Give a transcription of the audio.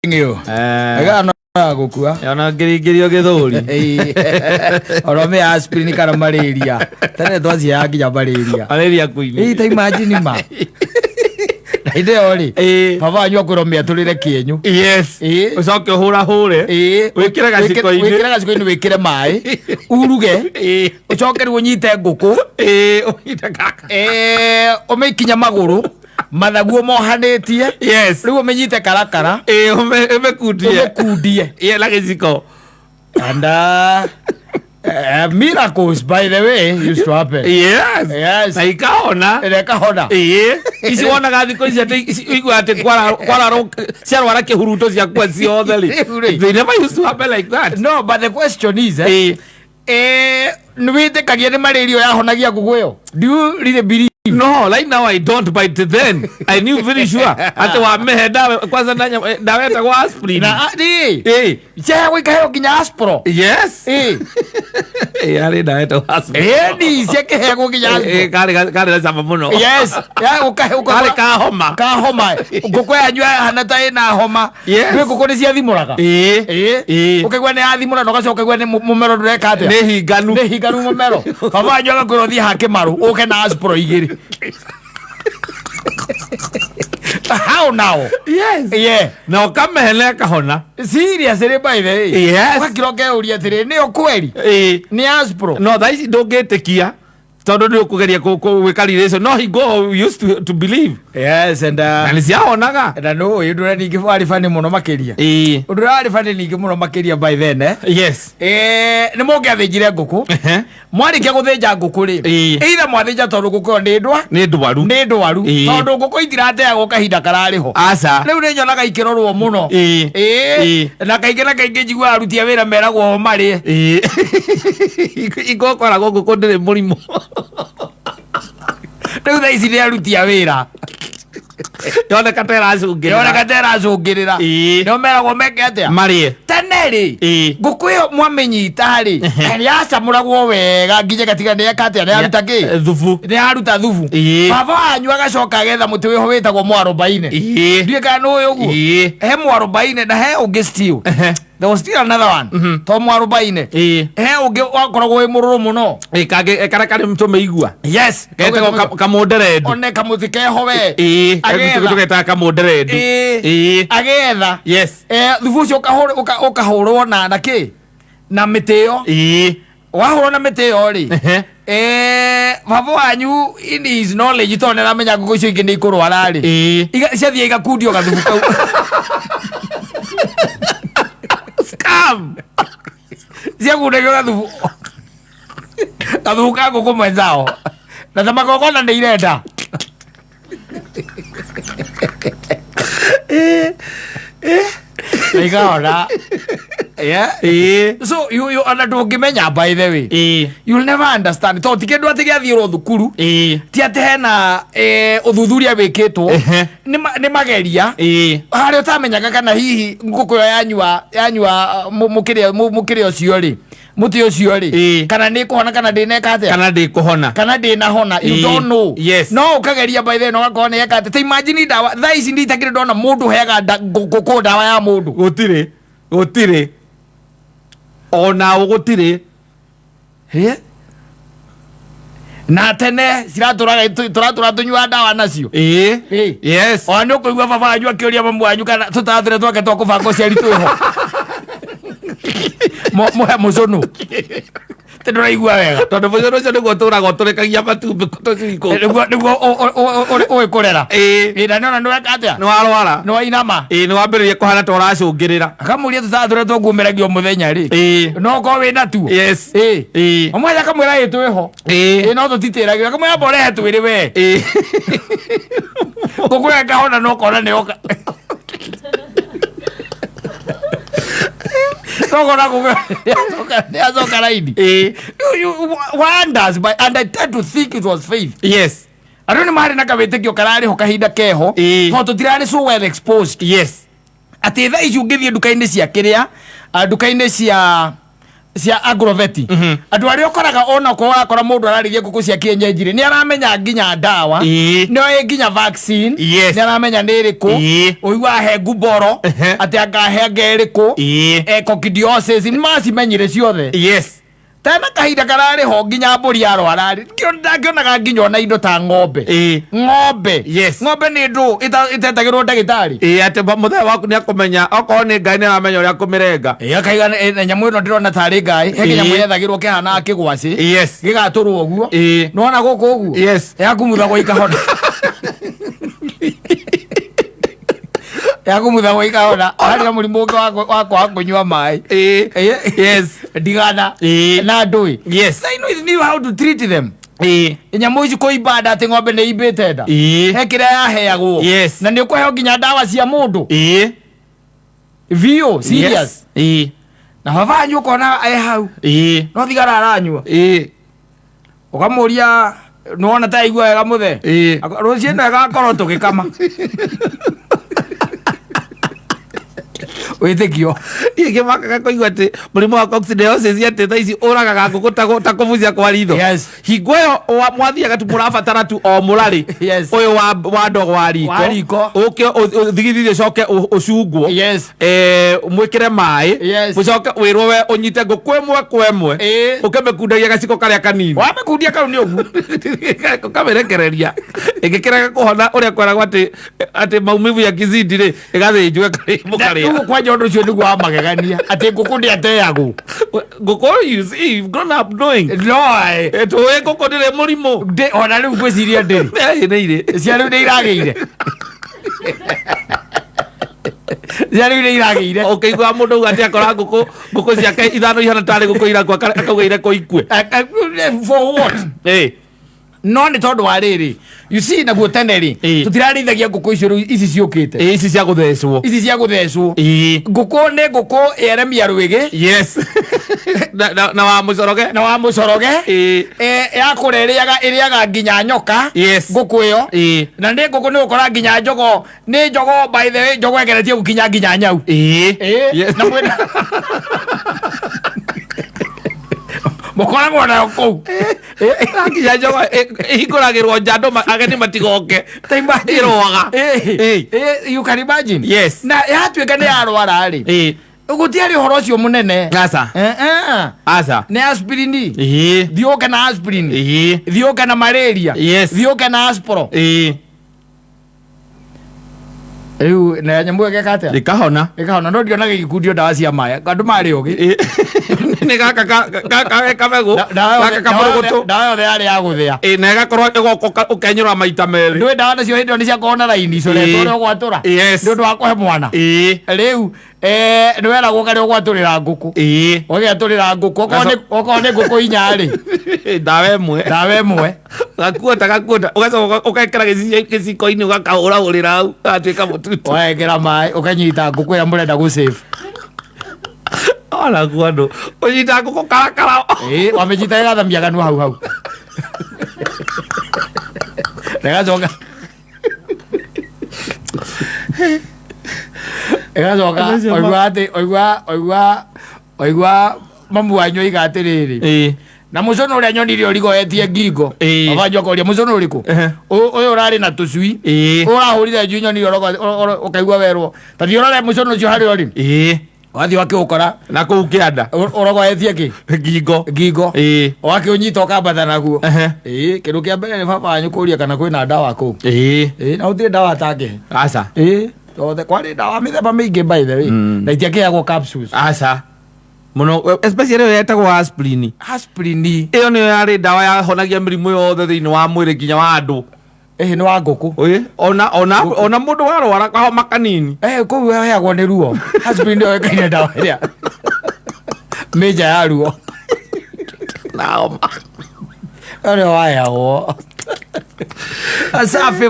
You. Eh, Ega no ya gũkua. Ona ngĩringĩrio gĩthũri. Oro me aspirin kana malaria. Tene twaciaga nginya malaria. Malaria queen. Ĩ ta imagine ma. Na hĩndĩ ĩyo rĩ, Ĩĩ. baba wanyu akwĩrwo mĩatũrĩre kĩenyũ. Yes. Ĩĩ. Ũcoke ũhũrahũre. Ĩĩ. Wĩkĩre gaciko-inĩ. Wĩkĩre gaciko-inĩ wĩkĩre maĩ. Uruge. Ĩĩ. Ũcoke rĩu ũnyite ngũkũ. Ĩĩ, ũnyite gaka. Ĩĩ, ũmĩkinye magũrũ. Mathaguo mohanĩtie. Yes. Rĩu ũmĩnyite karakara. Ĩĩ, ũmĩkundie. Ũmĩkundie. Ĩĩ, na gĩciko. And miracles, by the way, used to happen. Yes. Yes. Na ikahona. Ĩrĩa ĩkahona. Ĩĩ. Ici wonaga thikũ ici atĩ ũiguaga atĩ kwararwo ciarwara kĩhuruto ciakua ciothe rĩ. Rĩu rĩ. They never used to happen like that. No, but the question is, eh, Ĩĩ. nĩ wĩtĩkagia nĩ malaria yahonagia ngũkũ ĩyo? Do you really believe? No, right now I don't, but then I knew very sure atĩ wamĩhe ndawa kwanza na ndawa ĩtagwo aspirin. Na rĩ, Ĩĩ. ciaheagwo ikaheo nginya aspro. Yes. Ĩĩ. Ĩĩ, harĩ ndawa ĩtagwo aspirin. Ĩni, ciakĩheagwo nginya Ĩĩ, aspro. karĩ na cama mũno. Yes. Ya, ũkahe Karĩ ka homa. Ka homa. Ngũkũ yanyu yahana ta ĩna homa. Yes. Rĩu ngũkũ nĩ ciathimũraga. Ĩĩ. Ĩĩ. Ĩĩ. Ũkaigua nĩ yathimũra na ũgacoka ũkaigua nĩ mũmero ndũreka atĩa. Nĩ hinganu. Nĩ hinganu mũmero. Baba wanyu agakwĩra ũthiĩ hake maru ũke na aspro igĩrĩ. How now? Yes. Yeah. Na ũkamĩhe na ĩkahona. Seriously by the way. Yes. Ũgakira ũkeyũria atĩrĩ nĩyo kweri? Ĩĩ. Nĩ aspro. No thaa ici ndũngĩtĩkia tondũ nĩ ũkũgeria gwĩka relation no hingo we used to believe Yes and na nĩ ciahonaga. na nũ ũndũ ũrĩa ningĩ warĩ funny mũno makĩria. Ĩĩ. Ũndũ ũrĩa warĩ funny ningĩ mũno makĩria by then eh. Yes. Nĩ mũngĩathĩnjire ngũkũ. Ehe. Mwarĩkia gũthĩnja ngũkũ rĩ, Ĩĩ. either mwathĩnja tondũ ngũkũ ĩyo nĩ ndwa Nĩ ndwaru. nĩ ndwaru Ĩĩ. tondũ ngũkũ itirateagwo kahinda kararĩ ho. Aca. Rĩu nĩ nyonaga ikĩrorwo mũno. Ĩĩ. Ĩĩ. Ĩĩ. Na kaingĩ na kaingĩ njiguaga aruti a wĩra meragwo o marĩe. Ĩĩ. Ingũkoragwo ngũkũ ndĩrĩ mũrimũ. Rĩu thaa ici nĩ aruti a wĩra. Yoneka ta ĩracũngĩrĩra. Yoneka ta ĩracũngĩrĩra. Ĩĩ. Nĩo meragwo meke atĩa? Marĩe. Tene rĩ, Ĩĩ. ngũkũ ĩyo mwamĩnyita rĩ, yacamũragwo wega nginya ĩgatiga nĩ yeka atĩa, nĩ yaruta kĩ? Thubu. Nĩ yaruta thubu. Ĩĩ. Baba wanyu agacoka agetha mũtĩ wĩho wĩtagwo mwarobaine. Ĩĩ. Ndiũĩ kana nĩ ũĩ ũguo. Ĩĩ. He mwarobaine na he ũngĩ still. Ehe. There was still another one. To mwarobaine. Ĩĩ. He ũngĩ wakoragwo wĩ mũrũrũ mũno. Ĩĩ, kangĩ karĩa karĩ tũmĩigua. Yes. Getagwo kamũnderendu. One kamũtĩ keho we. Ĩĩ. Agetha. Tũgetaga kamũnderendu. Ĩĩ. Ĩĩ. Agetha. Yes. Thubu ũcio ũkahũrwo na kĩ? Na mĩtĩ ĩyo. Ĩĩ. Wahũrwo na mĩtĩ ĩyo rĩ. Ehe. Baba wanyu in his knowledge tondũ nĩ aramenya ngũkũ icio ingĩ nĩ ikũrwara rĩ. Ĩĩ. Ciathiĩ igakundio gathubu kau. Scam. Ciakundagio gathubu. Gathubu ka ngũkũ mwenzao. Na ta magongona nĩ irenda. Na ikahona. Yeah. Ĩĩ. So you ona ndũngĩmenya by the way. Ĩĩ. You'll never understand. Tondũ ti kĩndũ atĩ gĩathiĩrwo thukuru. Ĩĩ. Ti atĩ hena ũthuthuria wĩkĩtwo. Ehe. Nĩ mageria. Ĩĩ. Harĩa ũtamenyaga kana hihi ngũkũ ĩyo yanyua mũkĩrĩa ũcio rĩ, mũtĩ ũcio rĩ, Ĩĩ. kana nĩ ĩkũhona kana ndĩneka atĩa? Kana ndĩkũhona. Kana ndĩnahona. You Ĩĩ. don't know. Yes. No ũkageria by then ũgakorwo nĩ eka atĩa. Ta imagine ndawa thaa ici nditakĩrĩ ndona mũndũ ũheaga ngũkũ ndawa ya mũndũ. Gũtirĩ. Gũtirĩ. Ona ũ gũtirĩ. Hĩ? Na tene ciratũraga tũratũra tũnyua ndawa nacio. Ĩĩ. Ĩĩ. Yes. Ona nĩ ũkũigua baba wanyu akĩũria mamu wanyu kana tũtatũre twake twa kũbanga ũciari twĩho. Mũhe mũcũnũ. Tĩ ndũraigua wega. Tondũ mũcũnũ ũcio nĩguo ũtũraga ũtũrĩkagia matumbĩ tũcui kũu. Nĩguo ũĩ kũrera. Ĩĩ. Ĩĩ, na nĩona nĩweka atĩa? Nĩ warwara. Nĩ wainama. Ĩĩ, nĩ wambĩrĩria kũhana ta ũracũngĩrĩra. Akamũria tũtatũre twakuumĩragio mũthenya rĩ. Ĩĩ. No ũkorwo wĩ natuo. Yes. Ĩĩ. Ĩĩ. Omwetha akamwĩra ĩ twĩho. Ĩĩ. Ĩĩ no tũtitĩragio. Akamwĩra amba ũrehe twĩrĩ we. Ĩĩ. Ngũkũ ĩyo ĩkahona no ũkona nĩ yoka. No ũkona ngũkũ nĩ yacoka raini. Ĩĩ. You wonders by, and I tend to think it was faith. Yes. Andũ nĩ marĩ na kawĩtĩkio kararĩ ho kahinda keho. Ĩĩ. Tondũ tũtirarĩ so well exposed. Yes. Atĩ thaa ici ũngĩthiĩ nduka-inĩ cia kĩrĩa, nduka-inĩ cia Cia agroveti, andũ arĩa ũkoraga onakorwo wakora mũndũ ararĩithia ngũkũ cia kienyeji rĩ, nĩ aramenya nginya ndawa, nĩ oĩ nginya vaccine, nĩ aramenya nĩ ĩrĩkũ, ũiguaga he nguboro, atĩ angahe anga ĩrĩkũ, coccidiosis, nĩ macimenyire ciothe. Tena kahinda kararĩ ho nginya mbũri yarwara rĩ, ndangĩonaga nginya ona indo ta ng'ombe. Ng'ombe. Ng'ombe nĩ ndũ ĩtetagĩrwo ndagĩtarĩ. Ĩĩ, atĩ mũthee waku nĩ akũmenya okorwo nĩ ngai, nĩ aramenya ũrĩa akũmĩrenga. Ĩ, akaiga na nyamũ ĩno ndĩrona tarĩ ngai, he kĩnyamũ yethagĩrwo kĩhanaga kĩgwacĩ, gĩgatũrwo ũguo. Nĩwona gũkũ ũguo, yakumuthagwo ikahona, yakumuthagwo ikahona. Harĩ na mũrimũ ũngĩ wa kwaga kũnyua maĩ. Ndigana na ndũĩ. I knew how to treat them. Nyamũ ici kũimba nda, atĩ ng'ombe nĩ imbĩte nda, he kĩrĩa yaheagwo. Na nĩ ũkũheo nginya ndawa cia mũndũ biũ, serious. Na baba anyu ũkona e hau, no thigara aranyua. Ũkamũria, nĩwona ta aigua wega mũthee? Rũciĩ no ĩgakorwo tũgĩkama wĩtĩkio. Ingĩmakaga kũigua atĩ mũrimũ wa coccidiosis atĩ thaa ici ũragaga ngũkũ ta kũbucia kwa ritho. Hingo ĩyo mwathiaga tu mũrabatara tu o mũrarĩ ũyũ wa ndogo wa riko. Wa riko. Ũke ũthigithithie, ũcoke ũcungwo, mwĩkĩre maĩ, mũcoke wĩrwo we ũnyite ngũkũ ĩmwe kwa ĩmwe, ũkĩmĩkundagia gaciko karĩa kanini. Wamĩkundia kau nĩ ũguo. Ũkamĩrekereria, ĩngĩkĩrega kũhona ũrĩa kweragwo atĩ maumivu ya kizidi rĩ, ĩgathĩnjwo mũkarĩa. Rĩu kwanja ũndũ ũcio nĩguo wa magegania, atĩ ngũkũ ndĩateagwo. Ngũkũ, you see, you've grown up knowing. No. Tũĩ ngũkũ ndĩrĩ mũrimũ. Ona rĩu ngwĩciria ndĩrĩ. Ĩ, nĩ irĩ. Cia rĩu nĩ iragĩire, cia rĩu nĩ iragĩire. Ũkĩigua mũndũ auga atĩ akora ngũkũ ciake ithano ihana tarĩ ngũkũ irakua, akauga irekwo ikue. For what? No nĩ tondũ wa rĩrĩ, you see, naguo tene rĩ, tũtirarĩithagia ngũkũ icio rĩu ici ciũkĩte. Ĩ, ici cia gũthecwo. Ici cia gũthecwo. Ngũkũ nĩ ngũkũ ĩeremia rwĩgĩ. Yes, na wa mũcoroge. Na wa mũcoroge. Yakũra ĩrĩaga nginya nyoka. Ngũkũ ĩyo, na nĩ ngũkũ nĩ gũkora nginya njogo, nĩ njogo, by the way, njogo ĩgeretie gũkinya nginya nyau. Na mwĩna mũkoragwo nayo kũu. Nginya njogo ĩhingũragĩrwo nja andũ ageni matigoke. Ta imagine. Ĩrũaga. You can imagine. Yes. Na yatuĩka nĩ yarwara rĩ, gũtiarĩ ũhoro ũcio mũnene. Aca. Aca. Nĩ aspirin. Thiĩ ũke na aspirin, thiĩ ũke na malaria, thiĩ ũke na aspro. Rĩu na nyamũ ĩyo ĩgeka atĩa? Ĩkahona. Ĩkahona, no ndionaga igĩkundio ndawa cia maĩ, andũ marĩ ũgĩ. Nĩ gaka kamegũ gaka kamũrũgũtũ. Ndawa yothe yarĩ ya gũthĩa. Ĩ, na ĩgakorwo ĩgoka ũkenyũra maita merĩ. Ndũĩ ndawa nacio hĩndĩ ĩyo nĩ ciakorwo na raini icoretwo ũrĩa ũgwatũra, nĩ ũndũ wa kũhe mwana. Rĩu nĩ weragwo karĩa ũgwatũrĩra ngũkũ, ũgĩatũrĩra ngũkũ, okorwo nĩ ngũkũ inya rĩ, ndawa ĩmwe. Ndawa ĩmwe. Gakuota gakuota, ũgacoka ũgekĩra gĩciko-inĩ, ũgakahũrahũrĩra hau, gagatuĩka mũtutu. Wekĩra maĩ, ũkanyita ngũkũ ĩrĩa mũrenda gũsave. Onaguo andũ ũnyita ngũkũ karakara. Ĩ, wamĩnyita ĩgathamia kanua hau hau, ĩgacoka ĩgacoka. Acio Oigua atĩ oigua mamu wanyu oiga atĩrĩrĩ, na mũcono ũrĩa nyonire ũrigoetie ngingo. Baba wanyu akoria, mũcono ũrĩkũ? Ũyũ ũrarĩ na tũcui, ũrahũrire njui, nyonire ũkaigua werwo ta thiĩ ũrore mũcono ũcio harĩa ũrĩ. Wathiĩ wakĩũkora Na kũu kĩanda. Ũrogoetie kĩ? Ngingo. Ngingo. Wakĩũnyita ũkambata naguo. Ĩĩ, kĩndũ kĩa mbere nĩ baba wanyu kũria kana kwĩna ndawa kũu. Ĩĩ, na gũtirĩ ndawa atangĩhe. Aca. Ĩĩ, tothe kwarĩ ndawa mĩthemba mĩingĩ, by the way, na itiakĩheagwo capsules. Aca mũno, especially ĩyo yetagwo aspirin. Aspirin. Ĩyo nĩyo yarĩ ndawa yahonagia mĩrimũ yothe thĩinĩ wa mwĩrĩ nginya wa andũ. Ĩhĩ, nĩ wa ngũkũ. Ĩ, ona mũndũ warwara kahoma kanini. Eh, kũu heagwo nĩ ruo. Aspirin nĩyo ĩkaine ndawa ĩrĩa mĩnja ya ruo. Na homa. Ĩyo nĩyo waheagwo. Safi.